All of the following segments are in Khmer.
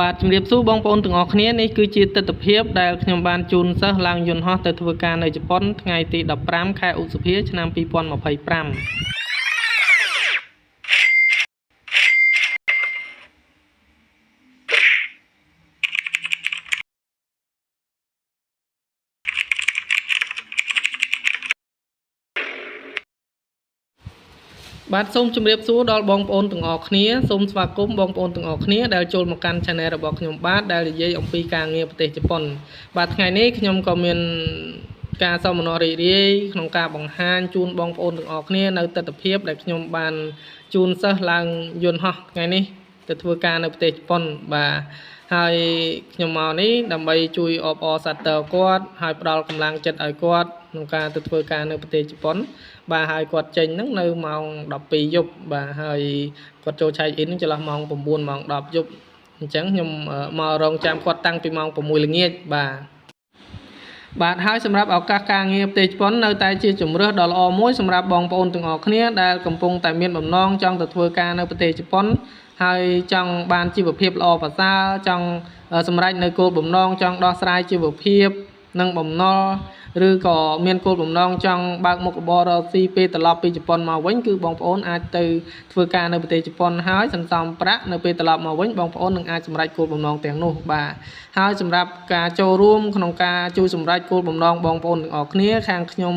បាទជំរាបសួរបងប្អូនទាំងអស់គ្នានេះគឺជាទិដ្ឋភាពដែលខ្ញុំបានជូនសិស្សឡើងយន្តហោះទៅធ្វើការនៅជប៉ុនថ្ងៃទី15ខែឧសភាឆ្នាំ2025បាទសូមជម្រាបសួរដល់បងប្អូនទាំងអស់គ្នាសូមស្វាគមន៍បងប្អូនទាំងអស់គ្នាដែលចូលមកកាន់ Channel របស់ខ្ញុំបាទដែលនិយាយអំពីការងារប្រទេសជប៉ុនបាទថ្ងៃនេះខ្ញុំក៏មានការសោមនស្សរីករាយក្នុងការបង្ហាញជូនបងប្អូនទាំងអស់គ្នានៅទិដ្ឋភាពដែលខ្ញុំបានជូនសិស្សឡើងយន្តហោះថ្ងៃនេះទៅធ្វើការនៅប្រទេសជប៉ុនបាទហើយខ្ញុំមកនេះដើម្បីជួយអបអរសាទរគាត់ហើយផ្ដល់កម្លាំងចិត្តឲ្យគាត់ក្នុងការទៅធ្វើការនៅប្រទេសជប៉ុនបាទហើយគាត់ចេញហ្នឹងនៅម៉ោង12យប់បាទហើយគាត់ចូលឆែកអ៊ីនចន្លោះម៉ោង9ម៉ោង10យប់អញ្ចឹងខ្ញុំមករងចាំគាត់តាំងពីម៉ោង6ល្ងាចបាទបាទហើយសម្រាប់ឱកាសការងារប្រទេសជប៉ុននៅតែជាជម្រើសដ៏ល្អមួយសម្រាប់បងប្អូនទាំងអស់គ្នាដែលកំពុងតែមានបំណងចង់ទៅធ្វើការនៅប្រទេសជប៉ុនហើយចង់បានជីវភាពល្អប្រសើរចង់សម្រេចនៅគោលបំណងចង់ដោះស្រាយជីវភាពនិងបំណុលឬក៏មានគោលបំណងចង់បើកមុខរបររកស៊ីពេលត្រឡប់ពីជប៉ុនមកវិញគឺបងប្អូនអាចទៅធ្វើការនៅប្រទេសជប៉ុនហើយសន្សំប្រាក់នៅពេលត្រឡប់មកវិញបងប្អូននឹងអាចសម្រេចគោលបំណងទាំងនោះបាទហើយសម្រាប់ការចូលរួមក្នុងការជួយសម្រេចគោលបំណងបងប្អូនទាំងអស់គ្នាខាងខ្ញុំ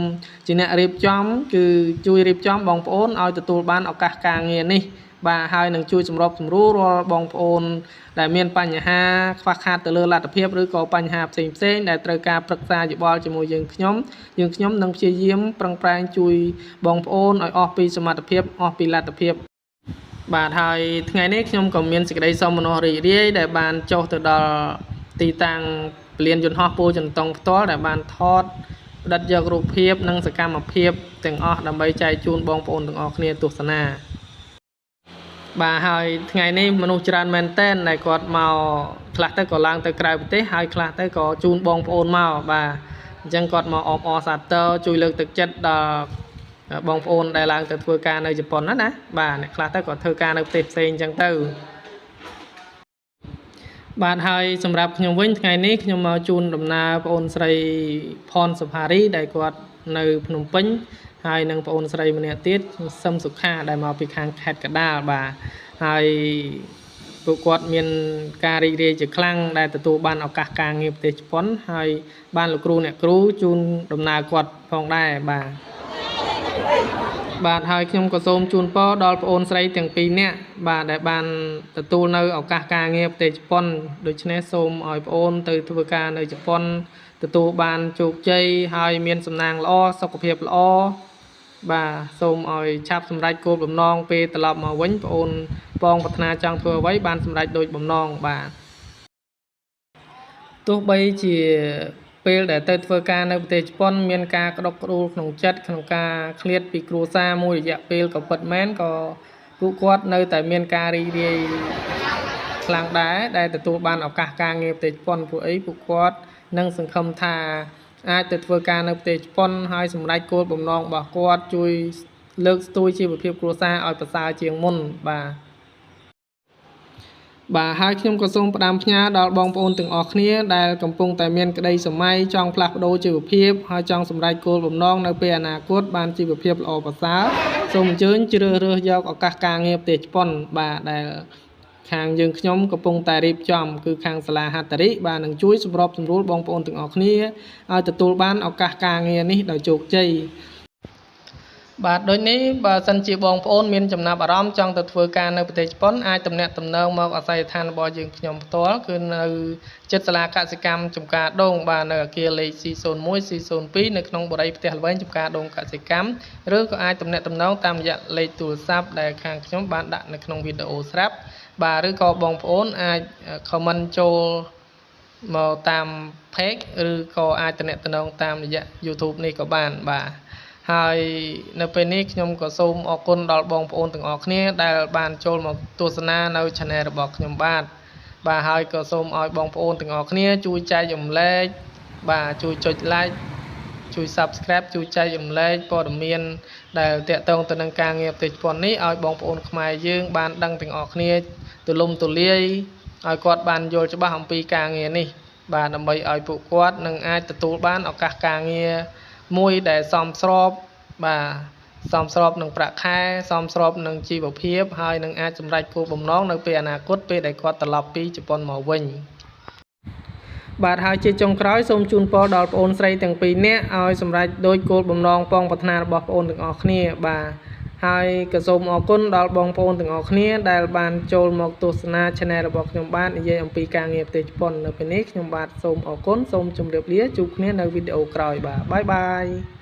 ជាអ្នករៀបចំគឺជួយរៀបចំបងប្អូនឲ្យទទួលបានឱកាសការងារនេះបាទហើយនឹងជួយសម្របសម្រួលរាល់បងប្អូនដែលមានបញ្ហាខ្វះខាតទៅលើលទ្ធភាពឬក៏បញ្ហាផ្សេងផ្សេងដែលត្រូវការប្រឹក្សាយោបល់ជាមួយយើងខ្ញុំនឹងព្យាយាមប្រឹងប្រែងជួយបងប្អូនឲ្យអស់ពីសមត្ថភាពអស់ពីលទ្ធភាពបាទហើយថ្ងៃនេះខ្ញុំក៏មានសេចក្តីសោមនស្សរីករាយដែលបានចុះទៅដល់ទីតាំងពលានយន្តហោះពោធិ៍ចិនតុងផ្ទាល់ដែលបានថតផ្ដិតយករូបភាពនិងសកម្មភាពទាំងអស់ដើម្បីចែកជូនបងប្អូនទាំងអស់គ្នាទស្សនាបាទហើយថ្ងៃនេះមនុស្សច្រើនមែនទែនដែលគាត់មកខ្លះទៅក៏ឡើងទៅក្រៅប្រទេសហើយខ្លះទៅក៏ជូនបងប្អូនមកបាទអញ្ចឹងគាត់មកអបអរសាទរជួយលើកទឹកចិត្តដល់បងប្អូនដែលឡើងទៅធ្វើការនៅជប៉ុនណាបាទអ្នកខ្លះទៅក៏ធ្វើការនៅប្រទេសផ្សេងអញ្ចឹងទៅបាទហើយសម្រាប់ខ្ញុំវិញថ្ងៃនេះខ្ញុំមកជូនដំណើរប្អូនស្រីផនសុផារីដែលគាត់នៅភ្នំពេញហើយនឹងប្អូនស្រីម្នាក់ទៀតសឹមសុខាដែលមកពីខាងខេត្តកណ្ដាលបាទហើយពួកគាត់មានការរីករាយជាខ្លាំងដែលទទួលបានឱកាសការងារប្រទេសជប៉ុនហើយបានលោកគ្រូអ្នកគ្រូជូនដំណើរគាត់ផងដែរបាទបាទហើយខ្ញុំក៏សូមជូនពរដល់ប្អូនស្រីទាំងពីរនាក់បាទដែលបានទទួលនៅឱកាសការងារប្រទេសជប៉ុនដូច្នេះសូមឲ្យប្អូនទៅធ្វើការនៅជប៉ុនទទួលបានជោគជ័យហើយមានសំណាងល្អសុខភាពល្អបាទសូមឲ្យឆាប់សម្រេចគោលបំណងពេលត្រឡប់មកវិញប្អូនបងប្រាថ្នាចង់ធ្វើអ្វីបានសម្រេចដូចបំណងបាទទោះបីជាពេលដែលទៅធ្វើការនៅប្រទេសជប៉ុនមានការក្តុកក្តួលក្នុងចិត្តក្នុងការឃ្លាតពីគ្រួសារមួយរយៈពេលក៏ពិតមែនក៏ពួកគាត់នៅតែមានការរីករាយខ្លាំងដែរដែលទទួលបានឱកាសការងារប្រទេសជប៉ុនពួកអីពួកគាត់នឹងសង្ឃឹមថាអាចទៅធ្វើការនៅប្រទេសជប៉ុនហើយសម្រេចគោលបំណងរបស់គាត់ជួយលើកស្ទួយជីវភាពគ្រួសារឲ្យប្រសើរជាងមុនបាទបាទហើយខ្ញុំក៏សូមផ្ដាំផ្ញើដល់បងប្អូនទាំងអស់គ្នាដែលកំពុងតែមានក្តីសម័យចង់ផ្លាស់ប្ដូរជីវភាពហើយចង់សម្រេចគោលបំណងនៅពេលអនាគតបានជីវភាពល្អប្រសើរសូមអញ្ជើញជ្រើសរើសយកឱកាសការងារប្រទេសជប៉ុនបាទដែលខាងយើងខ្ញុំកំពុងតែរៀបចំគឺខាងសាលាហត្ថរិបាទនឹងជួយសម្របសម្រួលបងប្អូនទាំងអស់គ្នាឲ្យទទួលបានឱកាសការងារនេះដោយជោគជ័យបាទដូចនេះបើសិនជាបងប្អូនមានចំណាប់អារម្មណ៍ចង់ទៅធ្វើការនៅប្រទេសជប៉ុនអាចទំនាក់ទំនងមកអាសយដ្ឋានរបស់យើងខ្ញុំផ្ទាល់គឺនៅជិតសាលាកសិកម្មចំការដូងបាទនៅអគារលេខ C01 C02 នៅក្នុងបុរីផ្ទះល្វែងចំការដូងកសិកម្មឬក៏អាចទំនាក់ទំនងតាមរយៈលេខទូរស័ព្ទដែលខាងខ្ញុំបានដាក់នៅក្នុងវីដេអូស្រាប់បាទឬក៏បងប្អូនអាច comment ចូលមកតាម page ឬក៏អាចទំនាក់ទំនងតាមរយៈ YouTube នេះក៏បានបាទហើយនៅពេលនេះខ្ញុំក៏សូមអរគុណដល់បងប្អូនទាំងអស់គ្នាដែលបានចូលមកទស្សនានៅ Channel របស់ខ្ញុំបាទបាទហើយក៏សូមឲ្យបងប្អូនទាំងអស់គ្នាជួយចែករំលែកបាទជួយចុច like ជួយ Subscribe ជួយចែករំលែកព័ត៌មានដែលទាក់ទងទៅនឹងការងារប្រទេសជប៉ុននេះឲ្យបងប្អូនខ្មែរយើងបានដឹងទាំងអស់គ្នាទូលំទូលាយ ឲ្យគាត់បានយល់ច្បាស់អំពីការងារនេះបាទដើម្បីឲ្យពួកគាត់នឹងអាចទទួលបានឱកាសការងារមួយដែលសមស្របបាទសមស្របនឹងប្រាក់ខែសមស្របនឹងជីវភាពហើយនឹងអាចសម្រេចគោលបំណងនៅពេលអនាគតពេលដែលគាត់ត្រឡប់ពីជប៉ុនមកវិញបាទហើយជាចុងក្រោយសូមជូនពរដល់ប្អូនស្រីទាំងពីរនាក់ឲ្យសម្រេចដោយគោលបំណងប៉ងប្រាថ្នារបស់ប្អូនទាំងអស់គ្នាបាទហើយក៏សូមអរគុណដល់បងប្អូនទាំងអស់គ្នាដែលបានចូលមកទស្សនា Channel របស់ខ្ញុំបាទនិយាយអំពីការងារប្រទេសជប៉ុននៅពេលនេះខ្ញុំបាទសូមអរគុណសូមជម្រាបលាជួបគ្នានៅវីដេអូក្រោយបាទបាយបាយ។